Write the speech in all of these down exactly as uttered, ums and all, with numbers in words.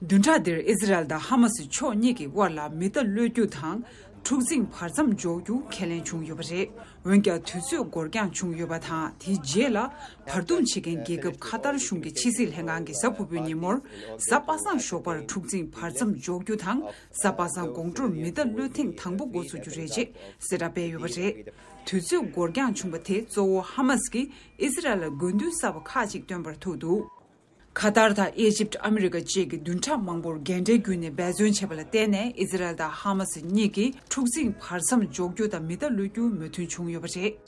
བདུན་ཕྲག་འདིར་ཨི་ཟི་རལ་དང་ཧ་མ་སི་ཕྱོགས་གཉིས་ཀྱི་དབར་ལ་མི་གཏའ་གློད་རྒྱུ་དང་། འཁྲུག་འཛིང་བར་མཚམས་འཇོག་རྒྱུ་ཁས་ལེན་བྱུང་ཡོད་པ་རེད། འོན་ཀྱང་དུས་ཚོད་འགོར་འགྱངས་བྱུང་ཡོད་པ་དང་། དེའི་རྗེས་ལ་བར་འདུམ་བྱེད་མཁན་རྒྱལ་ཁབ་ཁ་ཏར་གཞུང་གི་ཕྱི་སྲིད་ལྷན་ཁང་གིས་གཟའ་ཕུར་བུའི་ཉིན་མོར་གཟའ་པ་སངས་ཞོགས་པར་འཁྲུག་འཛིང་བར་མཚམས་འཇོག་རྒྱུ་དང་། གཟའ་པ་སངས་དགོང་དྲོར་མི་གཏའ་གློད་ཐེངས་དང་པོ་འགོ་འཛུགས་རྒྱུ་རེད་ཅེས་གསལ་བསྒྲགས་སྤེལ་ཡོད་པ་རེད། དུས་ཚོད་འགོར་འགྱངས་བྱུང་བ་དེ་གཙོ་བོ་ཧ་མ་སི་གིས་ཨི་ཟི་རལ་ལ་དགོས་འདུན་གསར་པ་ཁག་ཅིག་བཏོན་པར་ཐུག་འདུག་ཁ་ཏར་དང་ཨེ་ཇིབ། ཨ་མི་རི་ཀ་བཅས་ཀྱི་བདུན་ཕྲག་མང་པོར་འགན་འཁྲིའི་བརྒྱུད་ནས་འབད་བརྩོན་བྱས་པ་ལ་བརྟེན་ནས། ཨི་ཟི་རལ་དང་ཧ་མ་སི་གཉིས་ཀྱིས་འཁྲུག་འཛིང་བར་མཚམས་འཇོག་རྒྱུ་དང་མི་གཏའ་གློད་རྒྱུ་མོས་མཐུན་བྱུང་ཡོད་པ་རེད།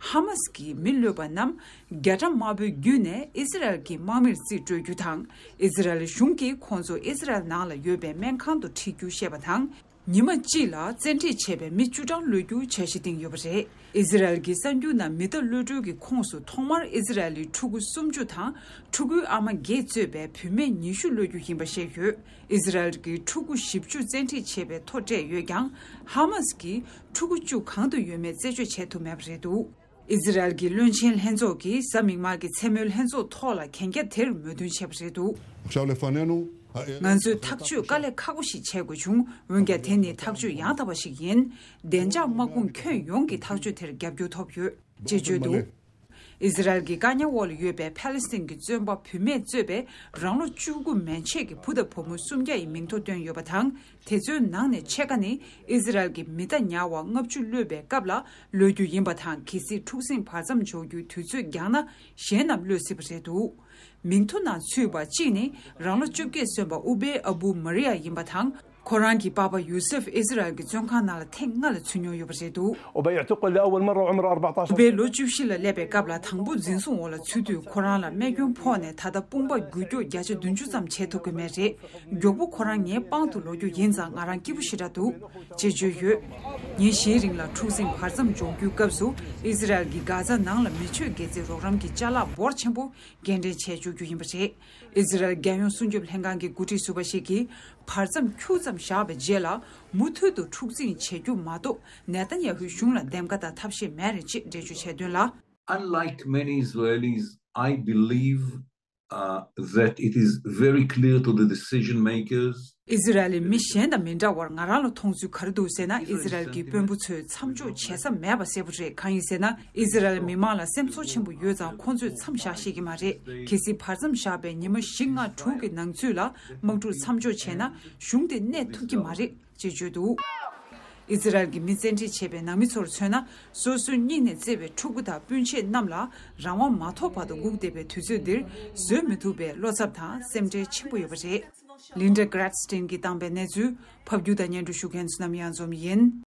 ཧ་མ་སི་ཀྱིས་མི་གློད་པ་རྣམས་རྒྱ་གྲམ་དམར་པོའི་བརྒྱུད་ནས་ཨི་ཟི་རལ་གྱི་དམག་མིར་རྩིས་སྤྲོད་རྒྱུ་དང་། ཨི་ཟི་རལ་གཞུང་གིས་ཁོང་ཚོ་ཨི་ཟི་རལ་ནང་ལ་ཡོད་པའི་སྨན་ཁང་དུ་ཁྲིད་རྒྱུ་བཤད་པ་དང་། ཉི་མ་གཅིག་ལ་བཙན་ཁྲིད་བྱས་པའི་མི་བཅུ་གྲངས་གློད་རྒྱུ་འཆར་གཞི་བཏིང་ཡོད་པ་རེད། ཨི་ཟི་རལ་གྱི་གསར་འགྱུར་ནང་མི་གཏའ་གློད་གྲོལ་གྱི་ཁོངས་སུ་ཐོག་མར་ཨི་ཟི་རལ་ལི་ཕྲུ་གུ་སུམ་ཅུ་དང་ཕྲུ་གུའི་ཨ་མ་བརྒྱད་གཙོས་པའི་བུད་མེད་ཉི་ཤུ་གློད་རྒྱུ་ཡིན་པ་བཤད་ཡོད། ཨི་ཟི་རལ་གྱིས་ཕྲུ་གུ་བཞི་བཅུ་བཙན་ཁྲིད་བྱས་པའི་ཐོ་སྤྲད་ཡོད་ཀྱང་། ཧ་མ་སི་གིས་ཕྲུ་གུ་བཅུ་གང་དུ་ཡོད་མེད་རྩད་གཅོད་བྱེད་ཐུབ་མེད་པ་རེད་འདུག་ཨི་ཟི་རལ་གྱི་བློན་ཆེན་ལྷན་ཚོགས་ཀྱིས་གཟའ་མིག་དམར་གྱི་མཚན་མོའི་ལྷན་ཚོགས་ཐོག་ལ་གན་རྒྱ་དེར་མོས་མཐུན་བྱས་པ་རེད་འདུག་ང་ཚོས་ཐག་གཅོད་དཀའ་ལས་ཁག་པོ་ཞིག་བྱེད་དགོས་བྱུང་། འོན་ཀྱང་དེ་ནི་ཐག་གཅོད་ཡང་དག་པ་ཞིག་ཡིན། བདེ་འཇགས་དམག་དཔུང་ཁྱོན་ཡོངས་ཀྱིས་ཐག་གཅོད་དེར་རྒྱབ་སྐྱོར་ཐོབ་ཡོད་ཅེས་བརྗོད་འདུག་ཨི་ཟི་རལ་གྱི་བཀག་ཉར་འོག་ལ་ཡོད་པའི་ཕཱ་ལེ་སི་ཐན་གྱི་བཙོན་པ་བུད་མེད་གཙོས་པའི་རང་ལོ་བཅུ་དགུ་མན་ཆད་ཀྱི་བུ་དང་བུ་མོ་སུམ་བརྒྱ་ཡི་མིང་ཐོ་བཏོན་ཡོད་པ་དང་། དེ་ཚོའི་ནང་ནས་ཕྱེད་ཀ་ནི་ཨི་ཟི་རལ་གྱི་མི་གཏའ་ཉར་བ་ལྔ་བཅུ་གློད་པའི་སྐབས་ལ་གློད་རྒྱུ་ཡིན་པ་དང་། གལ་སྲིད་འཁྲུག་ཟིང་བར་མཚམས་འཇོག་རྒྱུའི་དུས་ཚོད་འགྱངས་ན་གཞན་རྣམས་གློད་སྲིད་པ་རེད་འདུག་མིང་ཐོ་ནང་ཚུད་པ་གཅིག་ནི་རང་ལོ་བཅོ་བརྒྱད་སོན་པ་ཨུ་སྦེ་ཨ་བུ་མ་རི་ཡ་ཡིན་པ་དང་། ཁོ་རང་གི་པ་ཕ་ཡུ་སེབ་ཨི་ཟི་རལ་གྱི་བཙོན་ཁང་ནང་ལ་ཐེངས་ལྔ་ལ་ཚུད་མྱོང་ཡོད་པ་རེད་འདུག །ཨུ་སྦེ་ལོ་བཅུ་བཞི་ལ་སླེབས་པའི་སྐབས་ལ་དང་པོ་འཛིན་བཟུང་འོག་ལ་ཚུད་དུས། ཁོ་རང་ལ་རྨས་སྐྱོན་ཕོག་ནས་ད་ལྟ་དཔུང་པ་འགུལ་སྐྱོད་བརྒྱ་ཆ་བདུན་ཅུ་ཙམ་བྱེད་ཐུབ་ཀྱི་མེད་རེད། མགྱོགས་པོ་ཁོ་རང་ངའི་པང་དུ་ལོག་རྒྱུ་ཡིན་ཙང་ང་རང་སྐྱིད་པོ་ཞེ་དྲག་འདུག་ཅེས་བརྗོད་ཡོད། ཉིན་བཞིའི་རིང་ལ་འཁྲུག་ཟིང་བར་མཚམས་འཇོག་རྒྱུའི་སྐབས་སུ་ཨི་ཟི་རལ་གྱིས་གྷ་ཛ་ནང་ལ་མི་ཆོས་དགེ་རྩའི་རོགས་རམ་གྱི་ཅ་ལག་འབོར་ཆེན་པོ་སྐྱེལ་འདྲེན་བྱས་བཅུག་རྒྱུ་ཡིན་པ་རེད། ཨི་ཟི་རལ་རྒྱལ་ཡོངས་སྲུང་སྐྱོབ་ལྷན་ཁང་གི་འགོ་ཁྲིད་ཟུར་པ་ཞིག་གིས་བར་མཚམས་ཁྱུག་ཙམ་བཞག་པའི་རྗེས་ལ་མུ་མཐུད་དུ་འཁྲུག་འཛིང་བྱེད་རྒྱུ་མ་གཏོགས་ནེ་ཐན་ཡ་ཧུའི་གཞུང་ལ་འདེམས་ཀ་དང་ཐབས་ཤེས་མེད་རེད་ཅེས་འགྲེལ་བརྗོད་བྱས་དོན་ལ། Unlike many Israelis, I believe, uh, that it is very clear to the decision makers. ཨི་ཟི་རལ་ལི་མི་གཞན་དང་མི་འདྲ་བར་ང་རང་ལ་མཐོང་ཚུལ་ག་རེ་འདུག་ཟེར་ན། ཨི་ཟི་རལ་གྱི་དཔོན་པོ་ཚོས་མཚམས་འཇོག་བྱེད་ས་མེད་པ་གསལ་པོ་རེད། གང་ཡིན་ཟེར་ན། ཨི་ཟི་རལ་མི་མང་ལ་སེམས་ཚོར་ཆེན་པོ་ཡོད་ཙང་ཁོང་ཚོས་མཚམས་བཞག་ཤེས་ཀྱི་མ་རེད། གལ་སྲིད་བར་མཚམས་བཞག་པའི་ཉི་མ་བཞི་ལྔ་དྲུག་གི་ནང་ཚུད་ལ་དམག་འཁྲུག་མཚམས་འཇོག་བྱས་ན་གཞུང་དེ་གནས་ཐུབ་ཀྱི་མ་རེད་ཅེས་བརྗོད་འདུག་ཨི་ཟི་རལ་གྱི་མི་བཙན་ཁྲིད་བྱས་པའི་ནང་མི་ཚོར་མཚོན་ན། སོ་སོའི་སྙིང་ནས་བརྩེ་བའི་ཕྲུ་གུ་དང་སྤུན་མཆེད་རྣམས་ལ་རང་དབང་མ་ཐོབ་བར་དུ་སྒུག་བསྡད་པའི་དུས་ཚོད་འདིར་བཟོད་མི་ཐུབ་པའི་བློ་འཚབ་དང་སེམས་ཁྲལ་ཆེན་པོ་ཡོད་པ་རེད། Linda Gradstein གྱིས་བཏང་པའི་གནས་ཚུལ་ཕབ་སྒྱུར་དང་སྙན་སྒྲོན་ཞུ་མཁན་བསོད་ནམས་གཡང་འཛོམས་ཡིན།